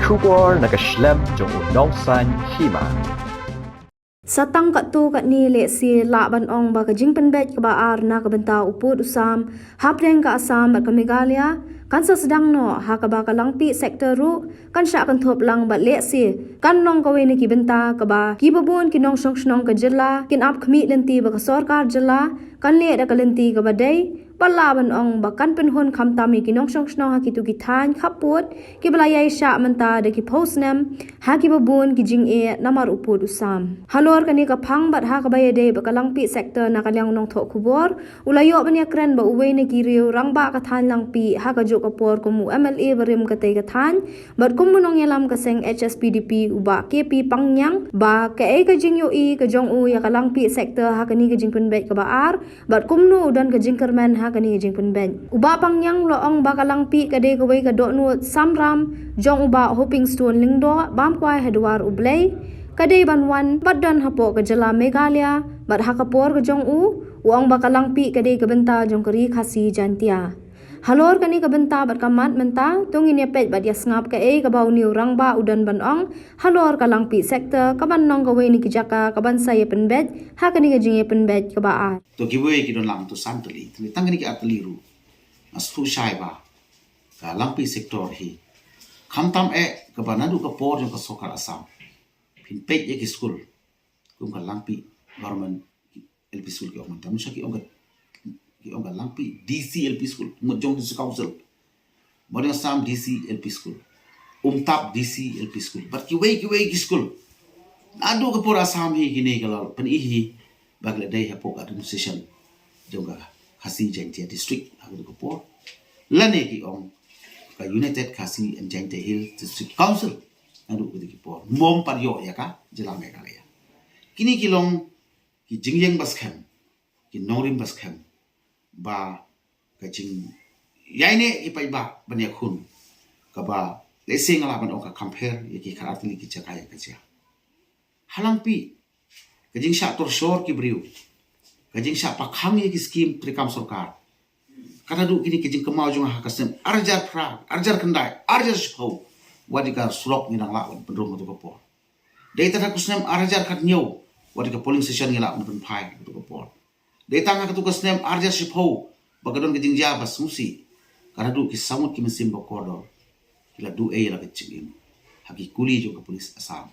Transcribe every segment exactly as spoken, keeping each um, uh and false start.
Khubor na ka shlem jong u nongsan hima. Sa tang katto katne lehse lah ban ong ba ka jingpynbeit kaba ar na ka bynta u pud u sam hapdeng ka Assam bad ka Meghalaya kan sa sdang noh, ha kaba ka Langpih sector ruh kan shah kynthup lang bad lehse kan long kawei na ki bynta kaba kiba bun ki nongshong shnong ka jylla kin ap khmih lynti ba ka sorkar jylla kan leh da ka lynti kaba dei, bad lah ban ong ba kan pynhun khamtam ïa ki nongshong shnong ha kito ki thaiñ khappud kiba la ïai shah mynta da ki phew snem ha kiba bun ki jingeh namar u pud u sam. Halor kane ka phang bad ha kaba ïadei bad ka Langpih sector, na ka liang u nongthoh khubor u la ïoh ban ïakren ba uwei na ki riew rangbah ka thaiñ Langpih ha kajuh ka por kum u M L A barim katei ka thaiñ bad kum u nongïalam ka seng H S P D P, u Bah K P Pangniang, ba kaei ka jingïohi ka jong u ïa ka Langpih sector ha kane ka jingpynbeit kaba ar bad kumno u don ka jingkyrmen ha kane ka jingpynbeit. U Bah Pangniang u la ong ba ka Langpih ka dei kawei ka dohnud samram jong u Bah Hoping Stone Lyngdoh bam kwai ha dwar U Blei, ka dei ban wan bad don hapoh ka jylla Meghalaya bad ha ka por ka jong u u ong ba ka Langpih ka dei ka bynta jong ka Ri Khasi Jaiñtia. Halor kane ka bynta bad ka mat mynta, to ngin ïa peit bad ïa sngap kaei kaba une u rangbah u don ban ong halor ka Langpih sector kaban long kawei na ki jaka kaban sa ïa pynbeit ha kane ka jingïapynbeit kaba ar. To kiwei ki don lang to san tylli, tang kine ki ar tylli ruh nga sngewthuh shai ba ka Langpih sector hi khamtam eh kaba naduh ka por jong ka sorkar Assam phin peit ïa ki skul kum ka Langpih Government L P School ki ong mynta, mynta ki ong ka, ki ong ka Langpih D C L P School, Mawjong District Council, Mawjong Assam D C L P School, Umtap D C L P School, bad kiwei kiwei ki skul. Naduh ka por Assam hi kine ka la pyni hi ba ki la dei hapoh ka administration jong ka Khasi Jaiñtia District ha kato ka por. Lane ki ong ka United Khasi and Jaiñtia Hills District Council naduh kato ka por. Mom pat ïoh ïa ka jylla Meghalaya. Kine ki long ki jingïeng ba skhem, ki nongrim ba skhem, ba ka jingïaineh ki paidbah ban ïakhun kaba lehse nga lah ban ong ka compare ïa ki khatar tylli ki jaka ïa ka jia. Ha Langpih ka jingshah torshor ki briew, ka jingshah pakhang ïa ki skim treikam sorkar, ka naduh kine ki jingkynmaw jong nga ha ka snem ar hajar phra, ar hajar khyndai, ar hajar shiphew, wat ïa ka surok ngi dang lah ban pynrung kato ka por. Dei tang ha ka snem ar hajar khathynñiew wat ïa ka polling station ngi lah ban pynphai kato ka por. Dei tang ha kato ka snem ar hajar shiphew ba ka don ka jingjia ba sngewsih, ka naduh ki saw ngut ki mynsiem ba kordor ki la duh ei ïa la ka jingim ha ki kuli jong ka police Assam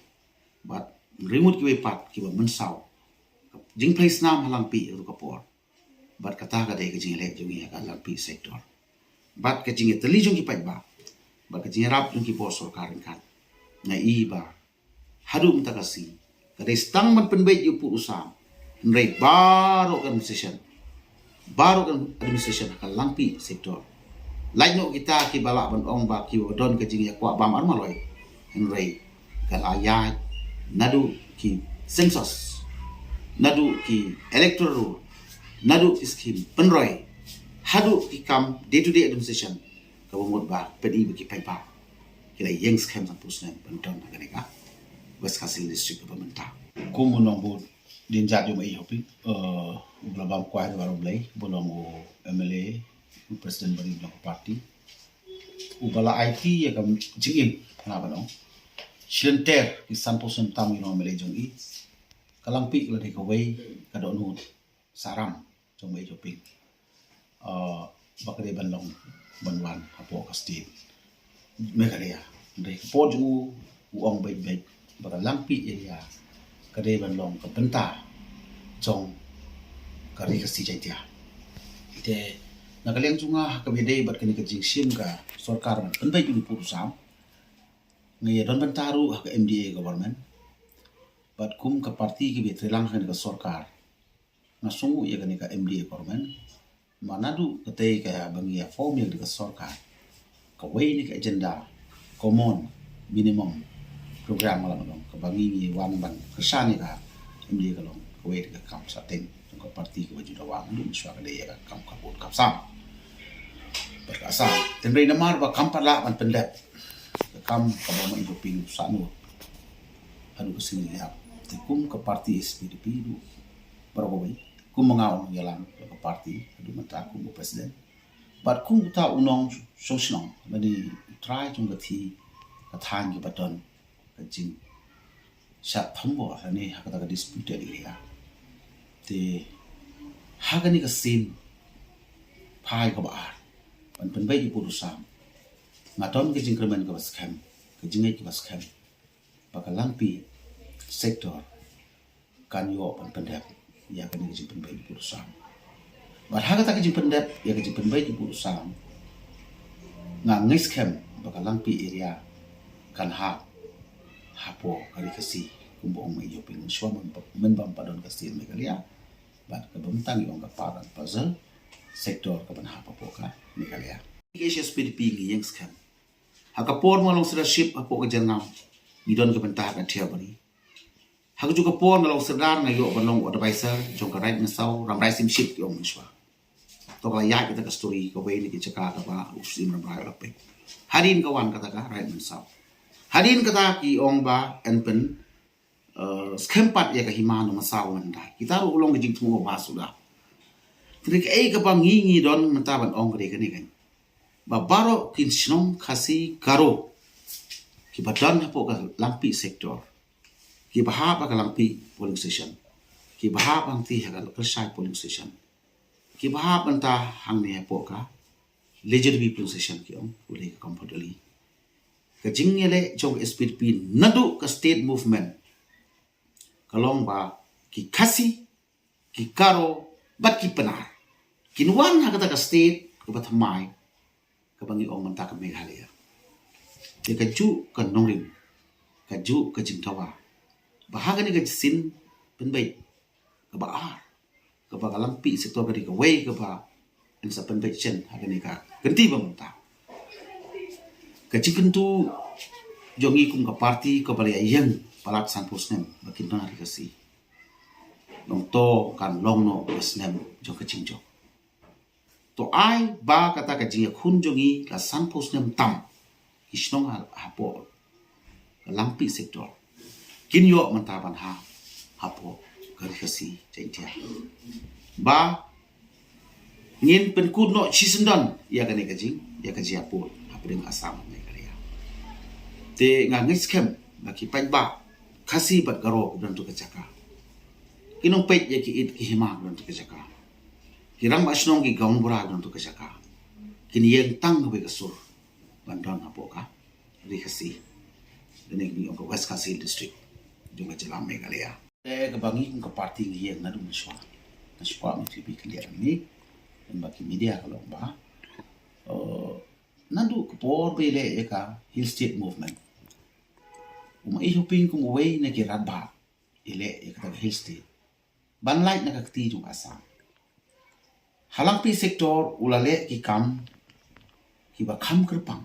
bad ri ngut kiwei pat kiba mynsaw ka jingpynlong snam ha Langpih kato ka por. Bad kata ka dei ka jingïaleh jong ngi ha ka Langpih sector bad ka jingïatylli jong ki paidbah bad ka jingïarap jong ki bor sorkar ryngkat. Nga i ba haduh mynta ka sngi ka dei tang ban pynbeit ïa u pud u sam, hynrei baroh ka administration, baroh ka administration ha ka Langpih sector, lait noh kita kiba lah ban ong ba kiba don ka jingïakwah bam ar maloi, hynrei ka la ïaid naduh ki census, naduh ki electoral roll, naduh ki skim pynroi, haduh ki kam day to day administration, kaba mut ba peit ba ki paidbah ki la ïeng skhem sanphew snem ban don ha kane ka West Khasi Hills District kaba mynta. Kum u nongbud dienjat jong i Hoping, eh, uba la bam kwai ha dwar U Blei, uba long u M L A, u president barim jong ka party, uba la aiti ïa ka jingim, nga ban ong, shilynter ki sanphew snem tam i long M L A jong i, ka Langpih ka la dei kawei ka dohnud sahram jong i Hoping, ah, ba ka dei ban long, ban wan hapoh ka state Meghalaya. Hynrei ka por jong u, u ong beit beit ba ka Langpih area ka dei ban long ka bynta jong ka Ri Khasi Jaiñtia. Te na ka liang jong nga, ha kaba ïadei bad kane ka jingshim ka sorkar ban pynbeit ïa u pud u sam, nga ïa don bynta ruh ha ka M D A government bad kum ka party kiba trei lang ha kane ka sorkar, nga sngew ïa kane ka M D A government, ma naduh katei kaba ngi ïa form ïa kane ka sorkar, kawei na ka agenda common minimum program, nga lah ban ong, kaba ngi, ngi wan ban kyrshan ïa ka M D A ka long kawei na ka kam shateng jong ka party kaba ju dawa naduh mynshuwa, ka dei ïa ka kam ka vote kam sam. Bad ka Assam, hynrei namar ba kam pat lah ban pyndep ka kam kaba ma i Hoping u sahnud haduh ka sngi ïap, te kum ka party S P D P ruh baroh kawei, kum ma nga u nongïalam jong ka party haduh mynta kum u president, bad kum uta u nongshong shnong lane u trai jong ka thaiñ Thaiñ kiba don ka jingshah thombor lane ha kata ka disputed area. Te ha kane ka sien phai kaba ar ban pynbeit ïa u pud u sam, nga don ka jingkyrmen kaba skhem, ka jingngeit kaba skhem ba ka Langpih sector kan ïoh ban pyndep ïa kane ka jingpynbeit ïa u pud u sam. Bad ha kata ka jingpyndep ïa ka jingpynbeit ïa u pud u sam, nga ngeit skhem ba ka Langpih area kan hap hapoh ka Ri Khasi kumba ong ma i Hoping mynshuwa mynba ym pat don ka state Meghalaya. Bad kaba mynta ngi ong ka part and parcel sector kaban hap hapoh ka Meghalaya. Ngi ka S P D P ngi ïeng skhem. Ha ka por nga long serdar ship hapoh ka Jyrngam, ngi don ka bynta ha ka Thiabari. Ha kajuh ka por nga long serdar nga ïoh ban long advisor jong ka Raid Mynsaw, Rambrai Siem Ship ki ong mynshuwa. To ka la ïaid kata ka story kawei na ki jaka kaba u Syiem Rambrai u la peit. Hadien ka wan kata ka Raid Mynsaw, hadien kata ki ong ba yn pyn, eh, skhem pat ïa ka Hima Nongmynsaw mynta. Kita ruh u long ka jingthmu ba suda. Te kaei kaba ngi ngi don mynta ban ong ka dei kane kan, ba baroh ki shnong Khasi Garo kiba don hapoh ka Langpih sector, kiba hap ha ka Langpih polling station, kiba hap hangtei ha ka Kyrshai polling station, kiba hap mynta hangne hapoh ka Lejirbi polling station ki ong, u dei ka Khamphaduli. Ka jingïaleh jong ka S P D P naduh ka state movement ka long ba ki Khasi, ki Garo bad ki Pnar kin wan ha kata ka state kaba thymmai, kaba ngi ong mynta ka Meghalaya. Te kajuh ka nongrim, kajuh ka jingdawa ba ha kane ka sien pynbeit kaba ar, kaba ka Langpih sector ka dei kawei kaba yn sa pynbeit shen ha kane ka kynti ba mynta. Ka jingkyntu jong ngi kum ka party kaba la ïeng palat sanphew snem ba kin don ha Ri Khasi. Long to kan long noh ka snem jong ka jingjop. To ai ba kata ka jingïakhun jong ngi ka sanphew snem tam, ki shnong ha, hapoh ka Langpih sector kin ïoh mynta ban hap hapoh ka Ri Khasi Jaiñtia. Ba ngin pynkut noh shisyndon ïa kane ka jing, ïa ka jingïapud hapdeng Assam bad Meghalaya. Te nga ngeit skhem ba ki paidbah Khasi bad Garo kiba don ha kata ka jaka, ki nongpeit ïa ki ïit ki hima kiba don ha kata ka jaka, ki rangbah shnong ki gaonbura kiba don ha kata ka jaka, kin ïeng tang kawei ka sur ban don hapoh ka Ri Khasi, lane kaba ngi ong ka West Khasi Hills District jong ka jylla Meghalaya. Te kaba ngi kum ka party ngi ïeng naduh mynshuwa. Nga shu kwah ban kylli khyndiat ïa ngi, lem bad ki media, ka long ba, eh, naduh ka por ba ïaleh ïa ka Hill State Movement, u ma i Hoping kum uwei na ki rangbah ïaleh ïa kata ka Hill State ban lait na ka kti jong Assam. Ha Langpih sector u la leh ki kam kiba kham kyrpang,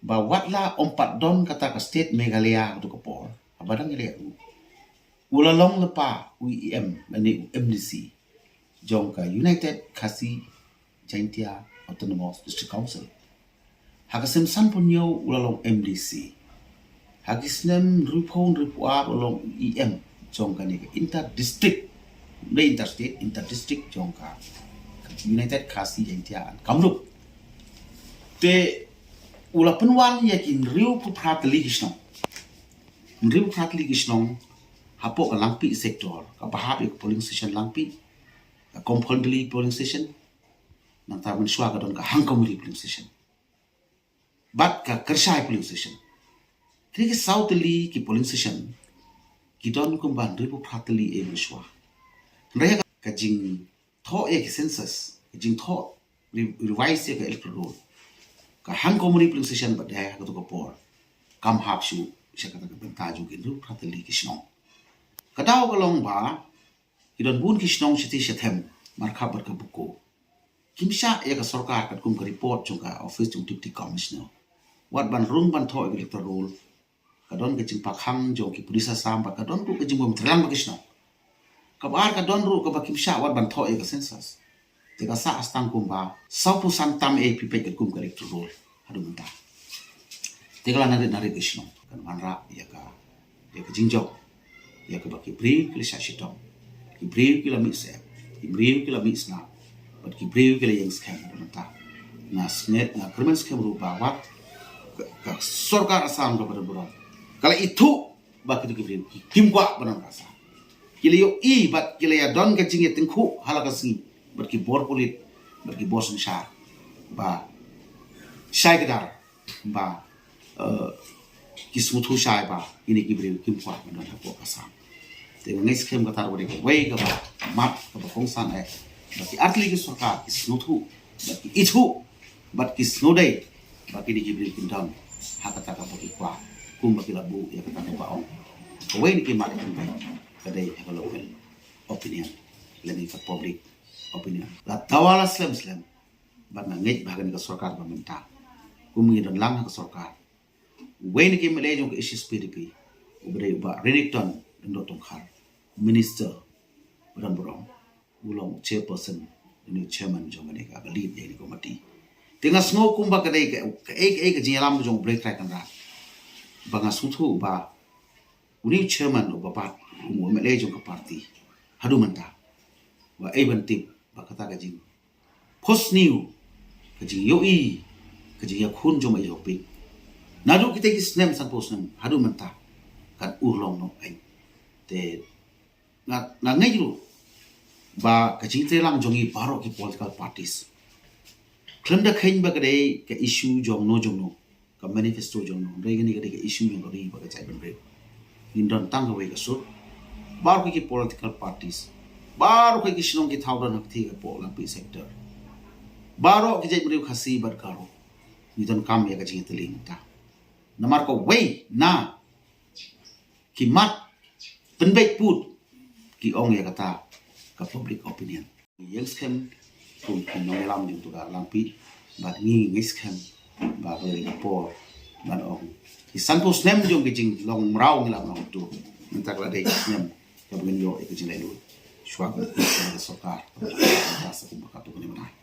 ba wat la ym pat don kata ka state Meghalaya ha kato ka por, haba dang ïaleh ruh, u la long lypa u E M lane u M D C jong ka United Khasi Jaiñtia Autonomous District Council. Ha ka snem sanphew hynñiew u la long M D C. Ha ki snem hynriewphew hynriewphew ar u la long E M jong kane ka inter district, ym dei inter state, inter district jong ka United Khasi Jaiñtia and Kamrup. Te u la pynwan ïa ki hynriewphew phra tylli ki shnong, hynriewphew phra tylli ki shnong hapoh ka Langpih sector, kaba hap ïa ka polling station Langpih, ka Khamphaduli polling station, nangta mynshuwa ka don ka Hangkaumari polling station bad ka Kyrshai polling station. Kine ki saw tylli ki polling station ki don kumba hynriewphew phra tylli eh mynshuwa. Hynrei ha ka jingthoh ïa ki census, ka jingthoh re-, revise ïa ka electoral roll, ka Hangkaumari polling station bad eh ha kato ka por kam hap shuh sha kata ka bynta jong ki hynriewphew phra tylli ki shnong. Ka daw ka long ba ki don bun ki shnong shati shathem markhap bad ka Buko. Kim shah ïa ka sorkar katkum ka report jong ka office jong Deputy Commissioner, wat ban rung ban thoh ïa ka electoral roll. Ka don ka jingpakkhang jong ki police Assam bad ka don ruh ka jingbym tyrlang bad ki shnong. Kaba ar ka don ruh kaba kim shah wat ban thoh ïa ka census. Te ka sah tang kumba sawphew san tam eh phi peit katkum ka electoral roll haduh mynta. Te ka la narit narit ki shnong kan wanrah ïa ka, ïa ka jingjop ïa kaba ki briew ki la shah shitom, ki briew ki la mih sep, ki briew ki la mih sngap bad ki briew ki la ïeng skhem haduh mynta. Nga sngew, nga kyrmen skhem ruh ba wat ka sorkar Assam kaba don burom ka la ithuh ba kito ki briew kim kwah ban don ka Assam. Ki la ïohi bad ki la ïa don ka jingïatyngkhuh ha la ka sngi bad ki bor pulit bad ki bor synshar ba shai kdar ba, eh, ki sngewthuh shai ba kine ki briew kim kwah ban don hapoh ka Assam. Te nga ngeit skhem kata ruh ka dei kawei kaba mat kaba kongsan eh ba ki artylli ki sorkar ki sngewthuh bad ki ithuh bad ki sngewdei ba kine ki briew kin don ha kata kaba ki kwah kumba ki la buh ïa kata kaba ong. Kawei na ki mat ïa kata ka dei ha ka local opinion lane ka public opinion. La dawa la slem slem bad nga ngeit ba ha kane ka sorkar ba mynta kum ngi don lang ha ka sorkar, uwei na ki M L A jong ka H S P D P uba dei u Bah Renikton Lyngdoh Tongkhar, minister ba don burom, u long chairperson, u chairman jong kane ka, ka lead ïa kane ka committee. Te nga sngew kumba ka dei ka, kaei kaei ka jingïalam jong U Blei Trai Kynrad ba nga sngewthuh ba une u chairman uba bat u M L A jong ka party haduh mynta ba ei ban tip ba kata ka jing phosniew, ka jingïohi, ka jingïakhun jong ma i jong phi naduh kita ki snem sanphew snem haduh mynta kan urlong noh. Te nga, nga ngeit ruh ba ka jingtreilang jong ngi baroh ki political parties khlem da kheiñ ba ka dei ka issue jong no jong no, ka manifesto jong no, dei kane ka dei ka issue jong ka ri bad ka jaitbynriew. Ngin don tang kawei ka sur. Baroh ki political parties, baroh ki shnong ki thaw don ha kti ka pok Langpih sector, baroh ki jaitbynriew Khasi bad Garo ngi donkam ïa ka jingïatylli mynta. Namar kawei na ki mat pynbeit pud ki ong ïa kata ka public opinion. Ïeng skhem kum ki nongïalam jong tu ka Langpih bad ngi ngeit skhem ba ka dei ka por ban ong ki sanphew snem jong ki jinglong mraw ngi la ong tu mynta ka la dei ka snem kaba ngin ïoh ïa ka jinglaitluid shuwa ban pynshai ka sorkar kaba mynta sa kum ba ka tu kane mynta.